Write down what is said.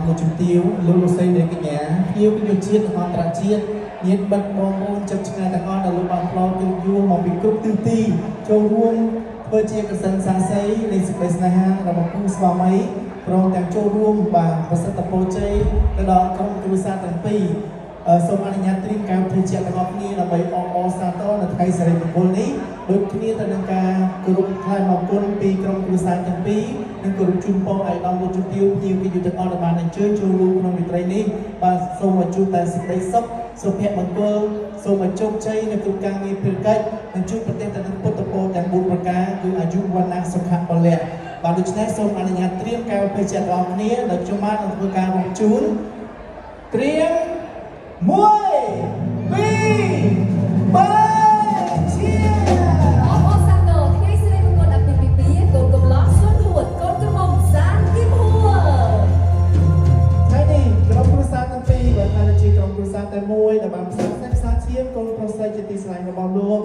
លោកជំទាវលោកលោកស្រីអ្នកកញ្ញាភ្ញៀវវិទ្យាជាតិនិងអន្តរជាតិញាតិមិត្តបងប្អូនចិត្តឆ្ងាយទាំងអស់ដែលលោកបានផ្លោកិត្តិយសមកពីគ្រប់ទិសទីចូលរួមធ្វើជាកសិនសាសីនៃសេចក្តីស្នេហារបស់គូស្វាមីព្រមទាំងចូលរួមបាទប្រសិទ្ធពរជ័យទៅដល់ក្រុមគ្រួសារទាំងពីរអឺសូមអនុញ្ញាតត្រៀមកែវភេសជ្ជៈទាំងអស់គ្នាដើម្បីអបអរសាទរនៅថ្ងៃសិរីមង្គលនេះដូចគ្នាទៅនឹងការគោរពថ្លែងអរគុណពីក្រុមគ្រួសារទាំងពីរនិងគោរពជូនពរឲ្យដល់លោកជំទាវភ្ញៀវកិត្តិយសទាំងអស់ដែលបានអញ្ជើញចូលរួមក្នុងរាត្រីនេះបាទសូមឲ្យជួបតែសេចក្តីសុខសុភមង្គលសូមឲ្យជោគជ័យនៅគ្រប់ការងារភារកិច្ចនិងជួយប្រទេសទៅនឹងពុទ្ធពរទាំង4ប្រការគឺអាយុវណ្ណៈសុខៈពលៈបាទដូច្នេះសូមអនុញ្ញាតត្រៀមកែវភេសជ្ជៈទាំងអស់គ្នាដែលខ្ញុំបាននឹងធ្វើការរួមជូនត្រៀម 1 2 3ជា អបអរសាទរថ្ងៃសិរីមង្គលអាពាហ៍ពិពាហ៍កូនកំលោះសុនហួតកូនក្រមុំសានគឹមហួរ ថ្ងៃនេះក្រុមគ្រួសារទាំងពីរបានថាជាក្រុមគ្រួសារតែមួយដែលបានផ្សះផ្សាផ្សារឈាមកូនប្រុសស្រីជាទីស្រឡាញ់របស់លោក